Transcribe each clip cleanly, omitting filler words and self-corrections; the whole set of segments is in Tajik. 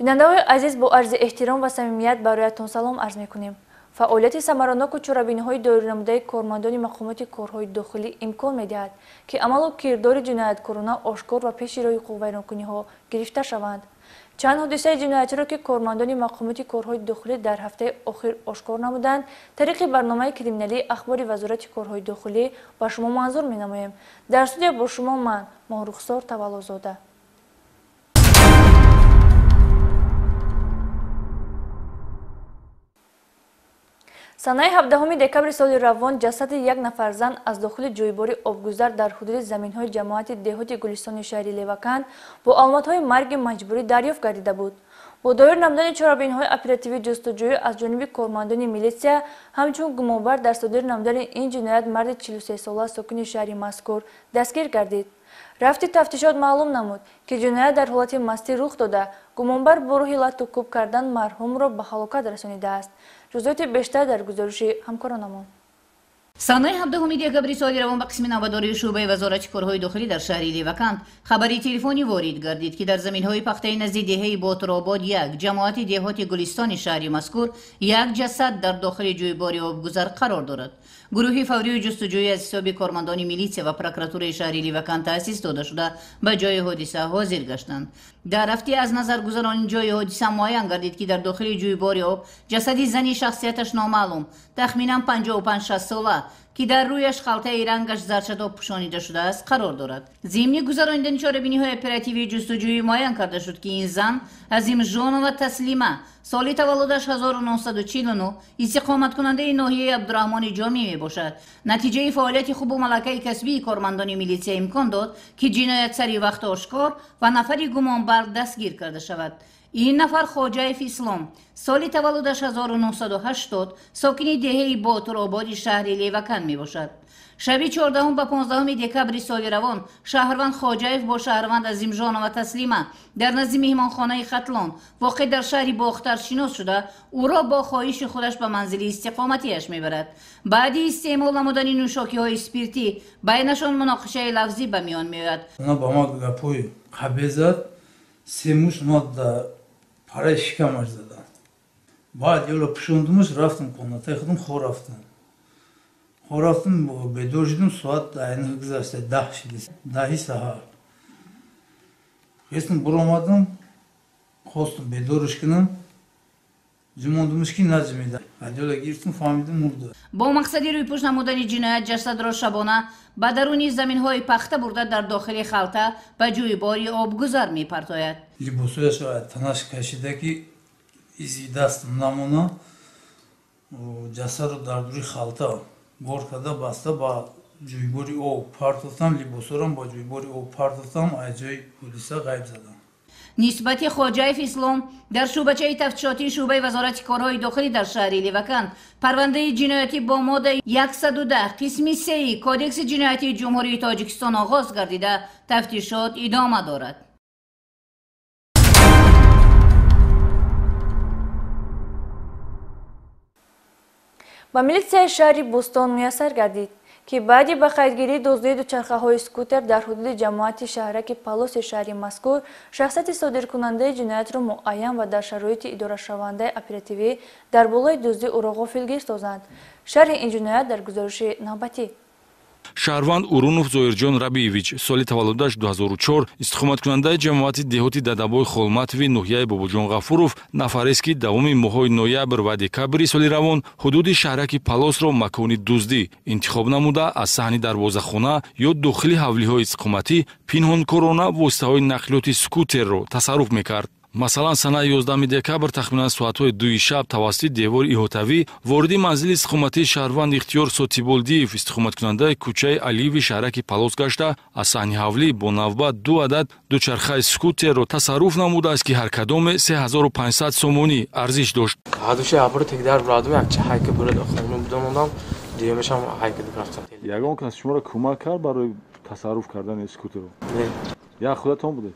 Бинандаҳои азиз, бо арзи эҳтиром ва самимият бароятон салом арз мекунем. Фаъолияти самараноку чорабиниҳои доирнамудаи кормандони мақомоти корҳои дохилӣ имкон медиҳад, ки амалу кирдори ҷинояткорона ошкор ва пеши роҳи ҳуқуқвайронкуниҳо гирифта шаванд. Чанд ҳодисаи ҷиноятиро, ки кормандони мақомоти корҳои дохилӣ дар ҳафтаи охир ошкор намуданд, тариқи барномаи криминалии ахбори Вазорати корҳои дохилӣ ба шумо манзур менамоем. Дар студия бо шумо ман, Моҳрухсор Таваллозода. Санаи 17 декабри соли равон ҷасади як нафар зан аз дохили ҷӯйбори обгузар дар ҳудуди заминҳои ҷамоати деҳоти Гулистони шаҳри Леваканд бо аломатҳои марги маҷбурӣ дарёфт гардида буд. Бо доир намудани чорабиниҳои оперативӣ ҷустуҷӯӣ аз ҷониби кормандони милитсия, ҳамчун гумонбар дар содир намудани ин ҷиноят марди 43сола сокини шаҳри мазкур дастгир гардид. Рафти тафтишот маълум намуд, ки ҷиноят дар ҳолати мастӣ рух дода, гумонбар бо роҳи латту кӯб кардан марҳумро ба ҳалокат расонидааст. Ҷузъиёти бештар дар гузориши ҳамкоронамон. Санаи 17 декабри соли равон ба қисми навбатдории шӯъбаи Вазорати корҳои дохилӣ дар шаҳри Леваканд хабари телефонӣ ворид гардид, ки дар заминҳои пахтаи назди деҳаи Ботиробод як ҷамоати деҳоти Гулистони шаҳри мазкур як ҷасад дар дохили ҷӯйбори обгузар қарор дорад. Гурӯҳи фаврию ҷустуҷӯӣ аз ҳисоби кормандони милитсия ва прокуратураи шаҳри Леваканд таъсис дода шуда ба ҷои ҳодиса ҳозир гаштанд. Дар рафти аз назаргузарони ҷои ҳодиса муайян гардид, ки дар дохили ҷӯйбори об ҷасади зани шахсияташ номаълум, тахминан 55-60 сола, ки дар рӯяш халтаи рангаш зарчатоб пӯшонида шудааст, қарор дорад. Зимни гузаронидани чорабиниҳои оперативии ҷустуҷӯӣ муайян карда шуд, ки ин зан Азимжонова Таслима, соли таваллудаш 1949, истиқоматкунандаи ноҳияи Абдураҳмони Ҷомӣ мебошад. Натиҷаи фаъолияти хубу малакаи касбии кормандони милитсия имкон дод, ки ҷиноят сари вақт ошкор ва нафари гумонбар дастгир карда шавад. Ин нафар Хоҷаев Ислом, соли таваллудаш 1980, сокини деҳаи Ботирободи шаҳри Леваканд мебошад. Шаби 14 ба 15 декабри соли равон шаҳрванд Хоҷаев бо шаҳрванд Азимжонова Таслима дар назди меҳмонхонаи Хатлон воқеъ дар шаҳри Бохтар шинос шуда, ӯро бо хоҳиши худаш ба манзили истиқоматиаш мебарад. Баъди истеъмол намудани нӯшокиҳои спиртӣ байнашон муноқишаи лафзӣ ба миён меояд. Ба ма гапҳои қабе зад, се муш ма дар параи шикамаш задам. Баъд ёро пӯшондумаш, рафтам комнатаи худам, хор рафтам. Хор рафтам, бедор шудам, соат айни гузашта 10 шуд, 10 саҳар. Хестам, буромадам, хостам бедораш кунам, ҷумондумаш ки наҷмида. Адёла гирифтам, фаҳмидам мурда. Бо мақсади рӯйпӯш намудани ҷиноят ҷасадро шабона ба даруни заминҳои пахта бурда дар дохили халта ба ҷӯйбори обгузар мепартояд. Либосҳояшро танаш кашида, ки изи дастам намона, ҷасадро дар дури халта бор карда баста ба ҷӯйбори об партофтам, либосҳоро ба ҷӯйбори об партофтам, аз ҷои ҳодиса ғайб задам. Нисбати Хоҷаев Ислом дар шӯъбачаи тафтишотии шӯъбаи Вазорати корҳои дохилӣ дар шаҳри Леваканд парвандаи ҷиноятӣ бо моддаи 110 қисми 3 Кодекси ҷиноятии Ҷумҳурии Тоҷикистон оғоз гардида, тафтишот идома дорад. Ба милитсияи шаҳри Бӯстон муяссар гардид, ки баъди ба қайдгирии дуздии дучархаҳои скутер дар ҳудуди ҷамоати шаҳраки Палоси шаҳри мазкур шахсияти содиркунандаи ҷиноятро муайян ва дар шароити идорашавандаи оперативӣ дар болои дуздӣ ӯро ғофилгир созанд. Шарҳи ин ҷиноят дар гузориши навбатӣ. Шаҳрванд Урунов Зоирҷон Рабиевич, соли таваллудаш 2004, истиқоматкунандаи ҷамоати деҳоти Дадабой Холматови ноҳияи Бобоҷон Ғафуров, нафарест, ки давоми моҳҳои ноябр ва декабри соли равон ҳудуди шаҳраки Палосро макони дуздӣ интихоб намуда, аз саҳни дарвозахона ё дохили ҳавлиҳои истиқоматӣ пинҳонкорона воситаҳои нақлиёти скутерро тасарруф мекард. Масалан, санаи 11 декабр тахминан соатҳои 2 шаб тавассути девори иҳотавӣ вориди манзили истиқоматии шаҳрванд Ихтиёр Сотиболдиев, истиқоматкунандаи кӯчаи Алиеви шаҳраки Палос гашта, аз саҳни ҳавлӣ бо навбат ду адад дучархаи скутерро тасарруф намудааст, ки ҳар кадоме 3500 сомонӣ арзиш дошт. Ягон кас шуморо кӯмак кард барои тасарруф кардани скутерро? Як худатон будед?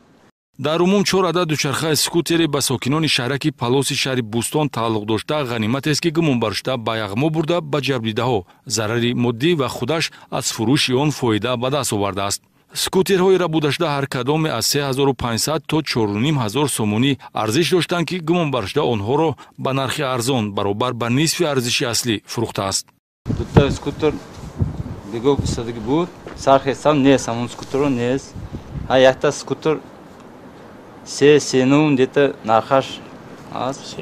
Дар умум 4 адад дучархаи скутери ба сокинони шаҳраки Палоси шаҳри Бӯстон тааллуқ дошта ғаниматест, ки гумонбар шуда ба яғмо бурда ба ҷабрдидаҳо зарари моддӣ ва худаш аз фурӯши он фоида ба даст овардааст. Скутерҳои рабудашуда ҳар кадоме аз 3500 то 4500 сомонӣ арзиш доштанд, ки гумонбаршуда онҳоро ба нархи арзон баробар ба нисфи арзиши аслӣ фурӯхтааст. Дута скутер диго истодагӣ буд, сархестам нест, ҳамон скутеро нест. Ҳа, якта скутер се сенум дета нархаш аст.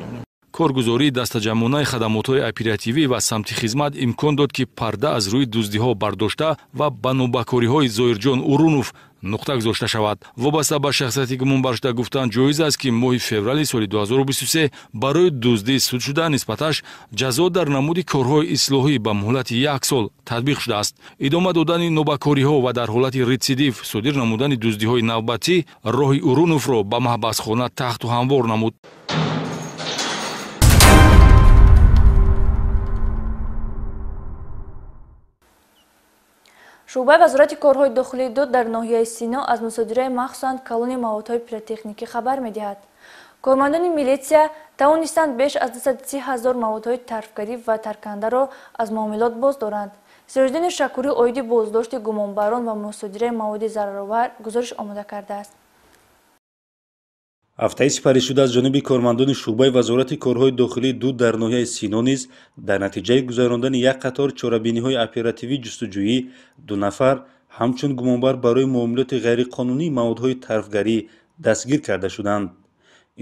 Коргузории дастаҷамъонаи хадамотҳои оперативӣ ва самти хизмат имкон дод, ки парда аз рӯи дуздиҳо бардошта ва ба нобакориҳои Зоирҷон Урунов нуқта гузошта шавад. Вобаста ба шахсияти гумонбаршуда гуфтан ҷоиз аст, ки моҳи феврали соли 2023 барои дуздӣ суд шуда нисбаташ ҷазо дар намуди корҳои ислоҳӣ ба муҳлати як сол татбиқ шудааст. Идома додани нобакориҳо ва дар ҳолати ретсидив содир намудани дуздиҳои навбатӣ роҳи Уруновро ба маҳбасхона тахту ҳамвор намуд. Шӯъбаи Вазорати корҳои дохилии ду дар ноҳияи Сино аз мусодираи махсусан калони маводҳои пиротехникӣ хабар медиҳад. Кормандони милитсия тавонистанд беш аз 230 ҳазор маводҳои тарфгарӣ ва таркандаро аз муомилот боз доранд. Сироҷиддини Шакурӣ оиди боздошти гумонбарон ва мусодираи маводи зараровар гузориш омода кардааст. Ҳафтаи сипаришуда аз ҷониби кормандони шӯъбаи Вазорати корҳои дохилии ду дар ноҳияи Сино низ дар натиҷаи гузарондани як қатор чорабиниҳои оперативӣ ҷустуҷӯӣ ду нафар ҳамчун гумонбар барои муомилоти ғайриқонунии маводҳои тарфгарӣ дастгир карда шуданд.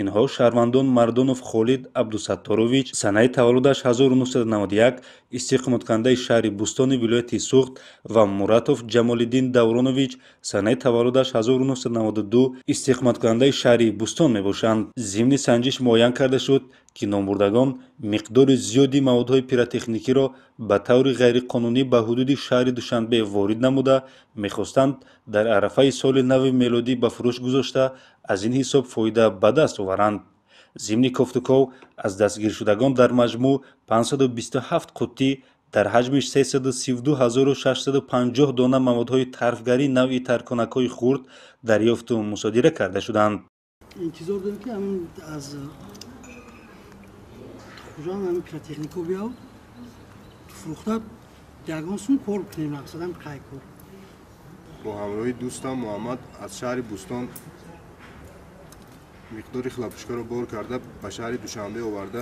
Инҳо шаҳрвандон Мардонов Холид Абдусатторович, санаи таваллудаш 1991, истиқоматкунандаи шаҳри Бӯстони вилояти Суғд ва Муратов Ҷамолиддин Давронович, санаи таваллудаш 1992, истиқоматкунандаи шаҳри Бӯстон мебошанд. Зимни санҷиш муайян карда шуд, ки номбурдагон миқдори зиёди маводҳои пиротехникиро ба таври ғайриқонунӣ ба ҳудуди шаҳри Душанбе ворид намуда, мехостанд дар арафаи соли нави мелодӣ ба фурӯш гузошта, аз ин ҳисоб фоида ба даст оваранд. Зимни кофтуков аз дастгиршудагон дар маҷмӯъ 527 қуттӣ дар ҳаҷми 332 650 дона маводҳои тарфгарӣ навъи тарконакҳои хурд дарёфту мусодира карда шуданд. Интизор дорем, ки аз Хуҷанд ҳамин пиротехнико биёд, фурӯхта ягон сум кор кунем, мақсадам қай кор. Бо ҳамроҳии дӯстам Муҳаммад аз шаҳри Бӯстон миқдори хлопушкаро бор карда ба шаҳри Душанбе оварда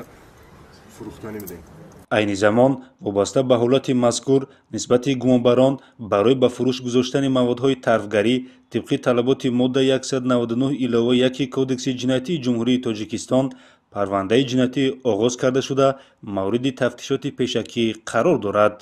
фурӯхтанӣ будем. Айни замон вобаста ба ҳолати мазкур нисбати гумонбарон барои ба фурӯш гузоштани маводҳои тарфгарӣ тибқи талаботи модда 199 илова 1 Кодекси ҷиноятии Ҷумҳурии Тоҷикистон парвандаи ҷиноятӣ оғоз карда шуда, мавриди тафтишоти пешакӣ қарор дорад.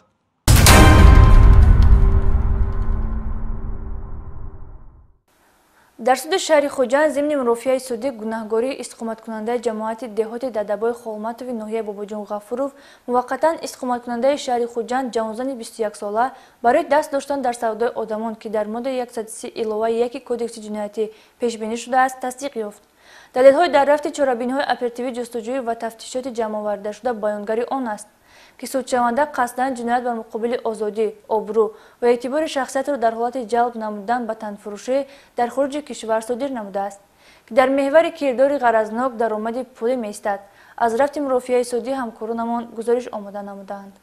Дар суди шаҳри Хуҷанд зимни мурофиаи судӣ гунаҳгории истиқоматкунандаи ҷамоати деҳоти Дадабои Холматови ноҳияи Бобоҷон Ғафуров, муваққатан истиқоматкунандаи шаҳри Хуҷанд ҷавонзани 21сола барои даст доштан дар савдои одамон, ки дар моддаи 130 илова 1 Кодекси ҷиноятӣ пешбинӣ шудааст, тасдиқ ёфт. Далелҳои дар рафти чорабиниҳои оперативӣ ҷустуҷӯӣ ва тафтишоти ҷамъовардашуда баёнгари он аст, ки судшаванда қасдан ҷиноят бар муқобили озодӣ, обрӯ ва эътибори шахсиятро дар ҳолати ҷалб намудан ба танфурӯшӣ дар хориҷи кишвар содир намудааст, ки дар меҳвари кирдори ғаразнок даромади пулӣ меистад. Аз рафти мурофиаи судӣ ҳамкоронамон гузориш омода намудаанд.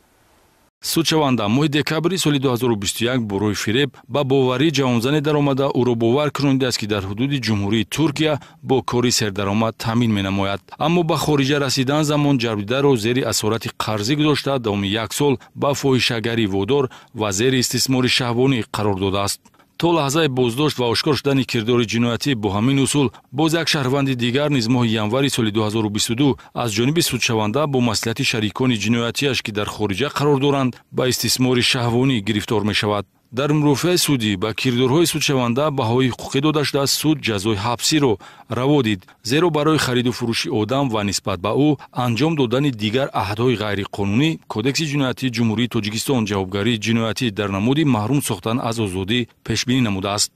Судшаванда моҳи декабри соли 2021 бо роҳи фиреб ба боварии ҷавонзане даромада, ӯро бовар кунонидааст, ки дар ҳудуди Ҷумҳурии Туркия бо кори сердаромад таъмин менамояд. Аммо ба хориҷа расидан замон ҷабрдидаро зери асорати қарзӣ гузошта, давоми як сол ба фоҳишагарӣ водор ва зери истисмори шаҳвонӣ қарор додааст. То лаҳзаи боздошт ва ошкор шудани кирдори ҷиноятӣ бо ҳамин усул боз як шаҳрванди дигар низ моҳи январи соли 2022 аз ҷониби судшаванда бо маслиҳати шарикони ҷиноятиаш, ки дар хориҷа қарор доранд, ба истисмори шаҳвонӣ гирифтор мешавад. Дар мурофиаи судӣ ба кирдорҳои судшаванда баҳои ҳуқуқӣ дода шудааст. Суд ҷазои ҳабсиро раво дид, зеро барои хариду фурӯши одам ва нисбат ба ӯ анҷом додани дигар аҳдҳои ғайриқонунӣ Кодекси ҷиноятии Ҷумҳурии Тоҷикистон ҷавобгарии ҷиноятӣ дар намуди маҳрум сохтан аз озодӣ пешбинӣ намудааст.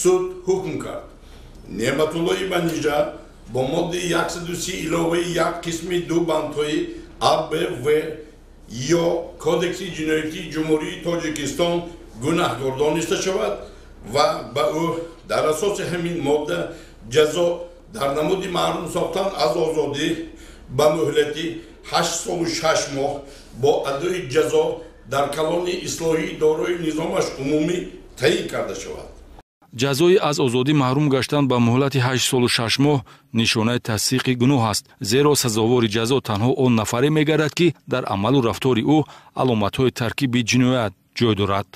Суд ҳукм кард: Неъматуллои Манижа бо моддаи 130 иловаи 1 қисми 2 бандҳои А, Б, В ё Кодекси ҷиноятии Ҷумҳурии Тоҷикистон гунаҳгор дониста шавад ва ба ӯ дар асоси ҳамин модда ҷазо дар намуди маҳрум сохтан аз озодӣ ба муҳлати 8 солу 6 моҳ бо адои ҷазо дар калони ислоҳии дорои низомаш умумӣ таъин карда шавад. Ҷазои аз озодӣ маҳрум гаштан ба муҳлати 8 солу 6 моҳ нишонаи тасдиқи гуноҳ аст, зеро сазовори ҷазо танҳо он нафаре мегардад, ки дар амалу рафтори ӯ аломатҳои таркиби ҷиноят ҷой дорад.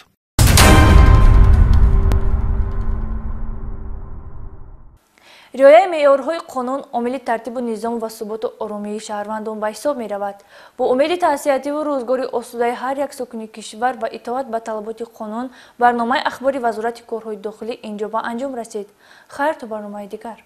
Риояи меъёрҳои қонун омили тартибу низом ва суботу оромии шаҳрвандон ба ҳисоб меравад. Бо умеди таъсиятиву рӯзгори осудаи ҳар як сокини кишвар ва итоат ба талаботи қонун, барномаи ахбори Вазорати корҳои дохилӣ ин ҷо ба анҷом расид. Хайр, то барномаи дигар.